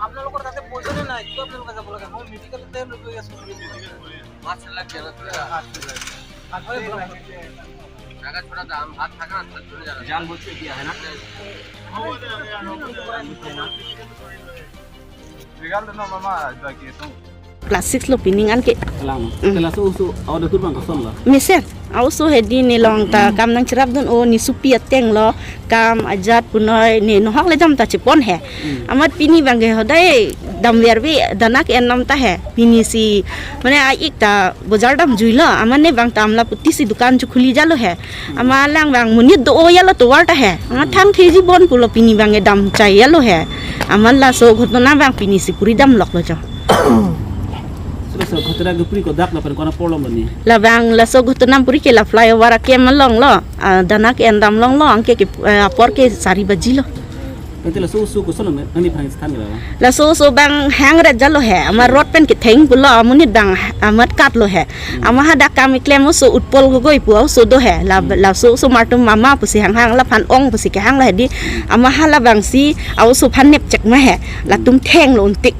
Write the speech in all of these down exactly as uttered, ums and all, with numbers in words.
আপোনালোকৰ তাতে প্ৰয়োজনে নাই, কিয় আপোনালোকে যাব লাগে? মই মেডিকেল টাইম লৈ গৈ আছো। পাঁচ লাখ দিয়া না, তুমি জাগা। জাগা থোৰা দাম, হাত থাকা, হাত থোৰা জাগা। জান বুঝ কে দিয়া হে না? Legal na mama, ito ki itong. Class six lo pining an ke. Lang. Mm. Kala so usu, awda turbang kosonlo. Mesen, a-oso hedi ne long ta kam nangcherapdun o, ne supi ateng lo, kam ajat punoi ne nohok le jam ta chepon he. Mm. Amat pini abang ke hodai damver ave, dana ke-en nam ta he. Pini si, mane a-ik ta bojar damjuilo, amat ne abang ta amla puti si dukan chekhuli jalo he. Amat lang abang monit do-o jalo tovar ta he. Amat thang theji bon pulo pini abang ke damchai jalo he. Amat laso ghotona abang pini si puri damloklo jo. Sila sa ghotona kepuri kodak lapen kona polom lo ni. Labang laso ghotona puri ke la flyover akem along lo. Ah, dana ke-en dam along lo, anke ke, eh, apor ke sari baji lo. Ante laso usu koson lo, nangli phan sthan ke la? Laso usu abang hangret jalo he, amat rot pen ketheng pulo, amonit abang amat kat lo he. Amat hadak kam keklem oso Utpol Gogoi pu a-oso do he. La, laso oso martum mama pusi hanghang, laphan ong pusi kehang lo hedi. Amat hala abang si a-oso aphan nepchek ma he. Latum thenglo untik.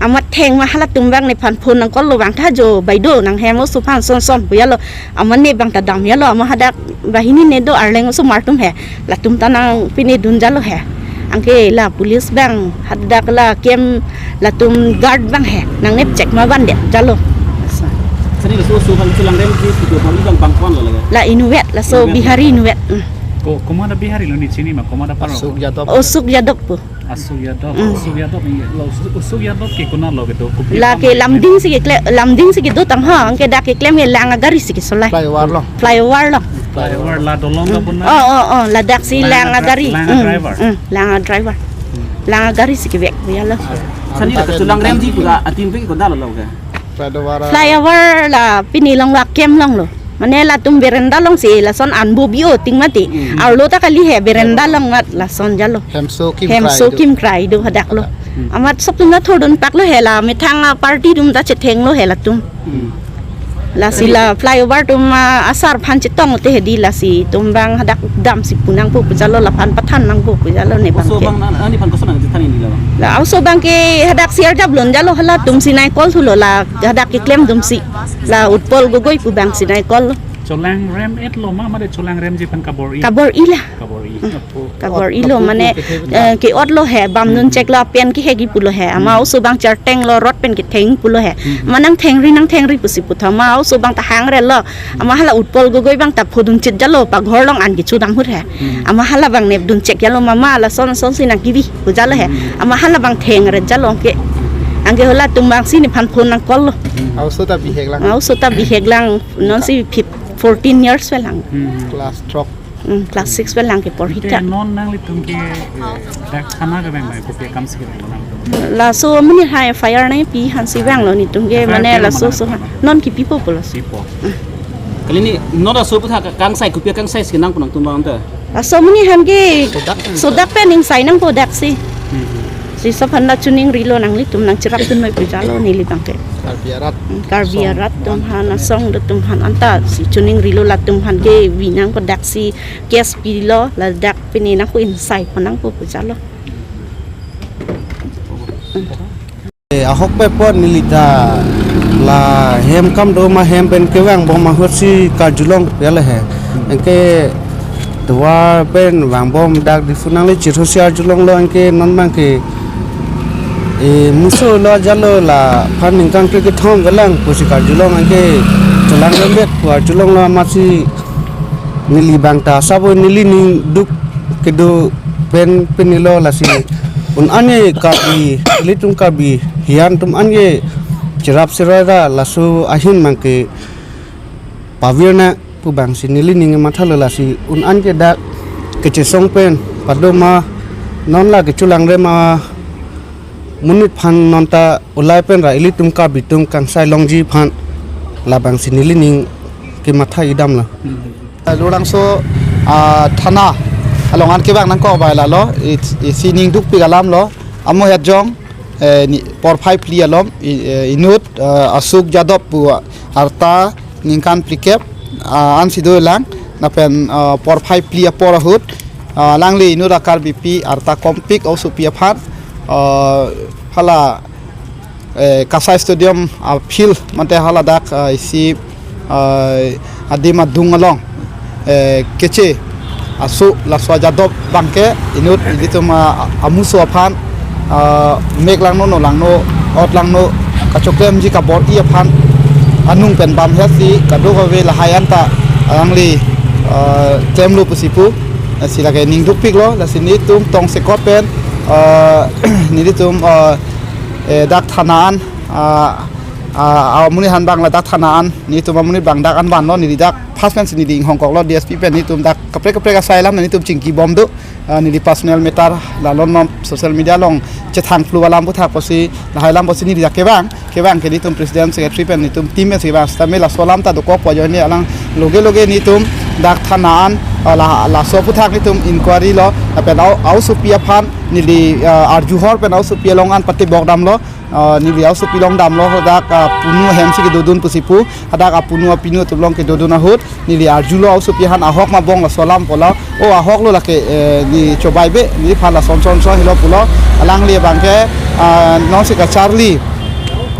Amat theng ma halatum abang nephan phone nangcall lo abang tha jo, baido nanghem oso aphan son son pu jalo. Amat ne abang ta dam jalo, amat hadak banghini ne do arleng oso martum he. Latum ta nangpine dun jalo he. Anke la police abang hadak la kem latum guard abang he. Nangnepchek ma vandet jalo. Sani laso usu aphan chelangremji putu aphan abang bang ko-an lo lage? La inutvet, laso Inutvet Bihari lo. Inutvet. Mm. Ko, komat a-Bihari lo ne chini ma, komat apar lo? Asuk Yadav. Asuk Yadav pu. Asuk Yadav, Mm. Asuk Yadav, Asuk Yadav ke konat lo kedo, kopi La aphan ke lo? Lamding si keklem, Lamding si kedo tang ha, anke dak keklem ke lang agari si kesolai. Flyover lo. Flyover lo. Flyover la dolong ka puna? Oh, oh, oh, ladak si Lang lang a dri-, agari. Lang a Mm, driver. Mm, lang a driver. Lang agari si kevek, ya lo. Sani la chelangremji pu la atim pe ke kodak lo ke? Flyover. Flyover la pini along lo, akem along lo. Mane latum berenda along si lason anbo bi-o ting mati. Mm. Arlo ta kali he berenda along mat lason jalo. Hemso kim Hemso krai do. Kim krai do hadak lo. Mm. Amat sop atum ta thordun pak lo he la methang a-party atum ta chetheng lo he latum. Mm. Lasi la flyover atum, ah, asar aphan chetong te hedi lasi atum abang hadak dam si pu nangpo pu jalo, laphan pathan nangpo pu jalo ne abang Oso ke. Abang na, ani aphan koson nangchethan ni la abang? La oso abang ke hadak share jap lon jalo, halatum si nangcall thulo la hadak keklem atum si. La Utpol Gogoi pu abang si nangcall lo. Chelangrem-et lo ma, mane chelangremji aphan kabor-i? Kabor-i la. Kabor-i. Mm. Kabor-i lo, mane, eh, ke-ot lo he, bamdun chek lo, pen kehegi pulo he. Ama oso abang charteng lo, rot pen ketheng pulo he. Mm. Amat nangthengri, nangthengri pusi putha. Ama oso abang ta hangre lo. Ama hala Utpol Gogoi abang ta phodun chit jalo, paghor along an kechodam ahut he. Mm. Ama hala abang nepdun chek jalo, mama lason son si nangkebi pu jalo he. Mm. Ama hala abang thengre jalo anke. Anke halatum abang si nephan phone nangcall lo. Mm. A-oso ta bihek lang. A-oso ta bihek lang, non si fif-, fourteen years ave lang. Mm. Class throk. Mm, class six ave lang ke porhi Ante ta. Non nanglitum ke, eh, dak thana kevang bai, kopi akam si kevang nangtum? Laso amonit aphan F I R nangpi aphan si vanglo netum ke, F I R mane pilo laso mana so ha. Nangtum? Non kepipo pulo. Pipo. Mm. Kali ni, non laso aphuthak kangsai, kopi akangsai si nangpo nangtum abang ta? Laso amonit aphan ke sodak pen, sodak pen ingsai nangpo dak si. Hmm. Si laso aphan ta choningrilo nanglitum nangcherapdun noi pu jalo neli abang ke. Karbi arat. Hmm, Karbi arat atum aphan, asong atum aphan anta si choningrilo, latum aphan ke bi nangpo dak si case pilo, ladak pine nangpo ingsai pon nangpo pu jalo. Hmm. Eh, ahokpet apot neli ta la hem kam do ma hem pen kevang bom ahut si karjulong ya le he. Anke tovar pen vang bom dak Diphu nangli chirhusi arjulonglo anke non abang ke, eh, muso lo jalo laphan ningkan kre kethom avelang pusi karjulong anke chelangrembet pu arjulonglo amat si neli abang ta sabo neli ning duk kedo pen penilo lasi un-an ke Karbi, ilitum Karbi hian atum an ke cherap seroi ra laso ahin abang ke pavirna pu abang si neli ning mathalo lasi un-an ke dak kechesong pen pado ma non la kechelangrem amonit aphan non ta ulai pen ra ilitum Karbi atum kangsai longji aphan labang si neli ning kematha idam lo. Lorangso, ah, thana along an kevang nangkok bai lalo, i, isi ning dukpik alam lo, amo het jong, eh, ni, porphai phli alom, i, eh, inut, eh, Asuk Yadav pu arta, ningkan phlikep, ah, ansi dolang, lapen, ah, porphai phli apor ahut, ah, alangli inut a-Karbipi arta kompik osopi aphan, ah, hala, eh, Kasai Stadium a-field mate hala dak, ah, isi, ah, adim adung along, eh, keche aso laso ajadop abangke inut ilitum, ah, amuso aphan, ah, mek langno, no langno, ot langno, kachoklemji kabor-i aphan anung pen bamhesi kadokave lahai anta alangli, ah, klemlo pusi pu, lasi lake ning dukpiklo, lasi nelitum tongsekot pen, ah, nelitum, ah, eh, dak thana an, ah, ah, amonit aphan abang ladak thana an, nelitum amonit abang dak an vanlo, neli dak first pensi neli inghongkoklo, D S P pen nelitum dak kaprek kaprek asai alam nelitum chingkibom do, ah, neli personal matter, la non non social media along chethang phlu alam aphuthak pusi, lahai alam pusi neli dak kevang, kevang ke nelitum president secretary pen nelitum team pen si kevang, sitame laso alam ta dokok pu ajoine alang loge loge nelitum dak thana an, ah, la, laso aphuthak nelitum inquiry lo, lapen a-, osopi aphan neli, ah, arjuhor pen osopi along an patebok damlo, ah, neli osopi along damlo, hadak, ah, punu ahemsi kedodun pusi pu, hadak apunu apinu atum along kedodun ahut, neli arjulo osopi aphan ahok ma bong laso alam pulo, o ahok lo lake, eh, neli chobai be, neliphan lason son son helo pulo, alangli abangke, ah, nonsi kacharli,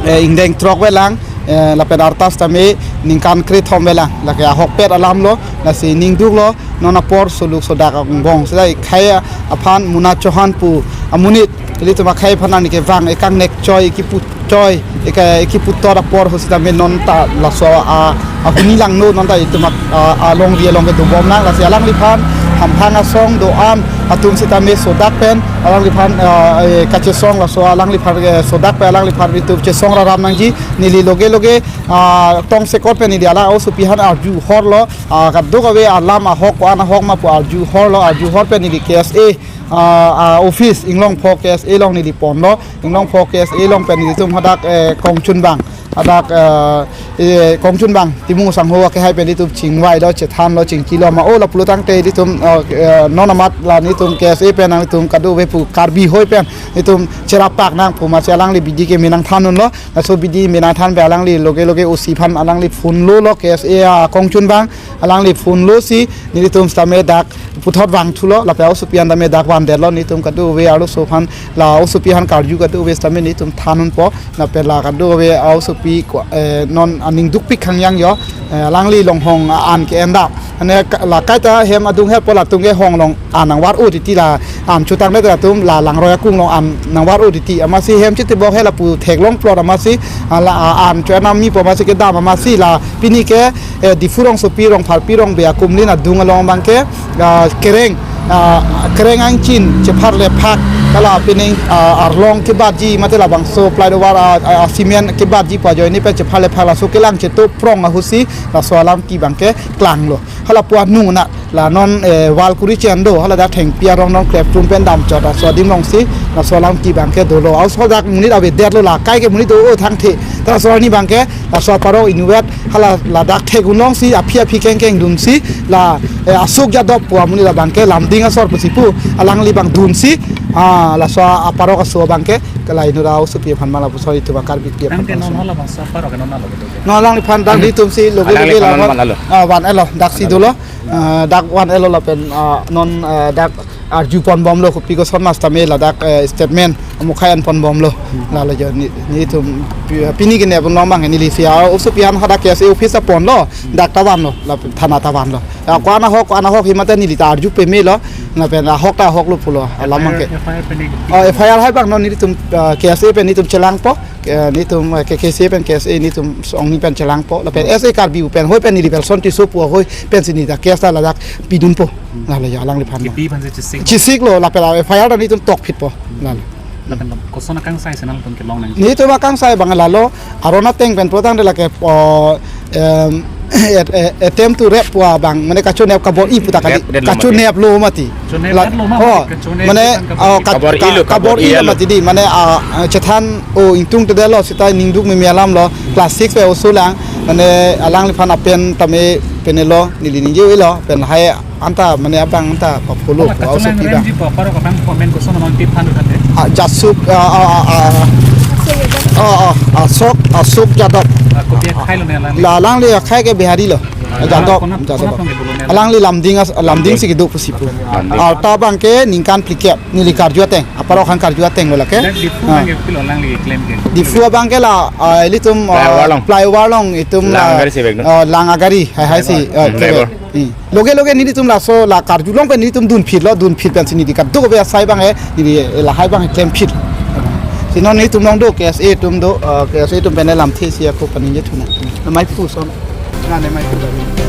eh, ingdeng throk velang, eh, lapen arta sitame ningkan krethom velang, lake ahokpet alam lo, lasi ning duklo, non apor soluk sodak angbong, sida ikhai aphan Muna Chauhan pu amonit, ilitum akhai aphan ani kevang, ekangnek choi, ekipu choi, eka, ekipu tor apor ahut sitame non ta laso a, ahuni langno, non ta itum a, a, alongri along kedobom nang, lasi alangliphan hamphang asong do-an atum sitame sodak pen alangliphan, ah, eh, kachesong laso alangliphan, eh, sodak pen alangliphan itum chesong raram nangji, neli loge loge, ah, tongsekot pen neli alang osopi aphan arjuhorlo, ah, kadokave alam ahok ko-an ahok ma pu arjuhorlo, arjuhor pen neli K S A, ah, ah, office Inglongpho K S A along neli ponlo, Inglongpho K S A along pen nelitum hadak, eh, kongchunbang, hadak, eh, eh, kongchunbang Timung Sangho akehai pen nelitum chingvailo, chethanlo, chingkilo ma, o lapulo tangte nelitum, eh, eh, non amat la nelitum K S A pen nangtum kadokave pu Karbi hoi pen nelitum cherapak nang pu masi alangli bidi keme nangthan unlo, laso bidi me nangthan pen alangli loge loge O C aphan alangli phone lolo, K S A, ah, kongchunbang alangli phone losi nelitum sitame dak puthot vangthulo, lapen osopi aphan tame dak vandetlo, nelitum kadokave arloso aphan, la osopi aphan karju kadokave sitame nelitum than unpo, lapen la kadokave osopi ko, eh, non aning dukpik khangjang jo, eh, alangli longhong an ke-en dam. Ane ka-, la kaita hem adung hepo latum ke hong along an nangvar-o titi, la an chutang le latum la langroi akung along an nangvar-o titi. Amatsi hem chitibok he lapu theklong plot amatsi, ah, la, ah, an cho-en nangmi pu amatsi kedam amatsi la pini ke, eh, Diphu rongsopi, rongpharpi, rongbe akumlin adung along abangke, ah, kereng, ah, kereng angchin chepharle phak, hala pining, ah, arlong kebatji mate labangso flyover, ah, ah, cement kebatji pu ajoine pen chepharle phak laso kelang cheto prong ahutsi laso alam ke abangke klanglo. Hala pu anung na la non, eh, wall kuri chen do, hala dak thengpi arong non klep tum pen damchot, laso adim alongsi laso alam ke abangke dolo. Aso dak monit avedetlo, la kai ke monit do-o thangthe. Ta laso arni abangke laso aparo inutvet hala ladak thek un alongsi aphi aphi kengkeng dunsi la, eh, Asok Jadop pu amonit abangke Lumding asor pusi pu, alangli abang dunsi, ah, laso aparo kaso abangke kala inut a-osopi aphan ma lapuson itum a-Karbipi aphan Tangte non lapuson. Hala bangso aparo ke non alo betul ke? Non alangliphan dak nelitumsi loge loge Alangliphan la non van, van alo. Ah, van elo, daksi dolo. Ah, dak van elo lapen, ah, non, ah, dak arju ponbomlo kopi koson mas tame ladak, eh, statement amukhai an ponbomlo. Lalo jo ne, nelitum pi-, pini ke ne pon long abang nelisi a-osopi aphan hadak K S A office ta ponlo, dak ta vanlo, lapen thana ta vanlo. Ya, ko-an ahok, ko-an ahok hi mate neli ta arju pemelo, lapen ahok ta ahoklo pulo, alam abangke. F I R pen Oh, F I R hai abang non nelitum, ah, K S A pen nelitum chelangpo, eh, nelitum, eh, K K C pen K S A nelitum song ni pen chelangpo, lapen S A Karbi u pen hoi pen neli Belson Tisso pu hoi pensi neli ta case ta ladak pidunpo. Lalo jo alangliphan. Kipi aphan si chesik. Chesiklo, lapen F I R ta nelitum tokphitpo. Lalo. Lapen koson akangsai si nangtum kelong nang. Nelitum akangsai abang lalo, aron ateng pen pulo tangte lake, oh, em, at-, eh, attempt to rape pu abang, mane kachonep kabor-i pu ta kali. Rape den lo mati. Kachoneplo mati. Chonep La-, lo ma, oh, kachonep mane, kan kabor-i. Oh, ka-, Kabor-ilo, ka-, kabor-i kabor-ilo lo. Mati di, mane, ah, ah, chethan, oh, ingtungtedetlo, sita ningduk meme alamlo, class six pe oso lang, mane alangliphan apen tame penelo, neli ningje-elo, pen hai anta, mane abang anta pa-follow, Hala pa-, kachonep oso pi abang. Rengji pa, aparo abang comment koson amang tip than thate. Ah, Jasuk, ah, ah, ah, ah, ah, ah, Asok, Asok Jadop. Ah, kopi akhai lo ne alangli? La alangli akhai ke Bihari lo. Ah, Jadop, kono, Jadop. Kono tong ibu lo ne? Alangli Lumding as, Lumding si kedo pusi pu. Lumding. Arta abang ke ningkan phlikep neli karju ateng. Apar okhan karju ateng lo lake. Dak Diphu Ah. abang ke pilo alangli claim ke? Diphu abang ke la, ah, ilitum, ah, Flyover along. Flyover along itum Lang la, agari si bag, no? ah, lang agari, hai hai si, Flyover. ah, Hmm, flyover. Hmm. Loge loge nelitum laso la karjulong pen nelitum dunphit lo, dunphit pensi neli kadokave asai abang he, neli lahai abang he klemphit. Si non nelitum along do, K S A atum do, eh, K S A atum pen lamthe si ako paning je thuna. Mai phu son. Nga ne mai phu.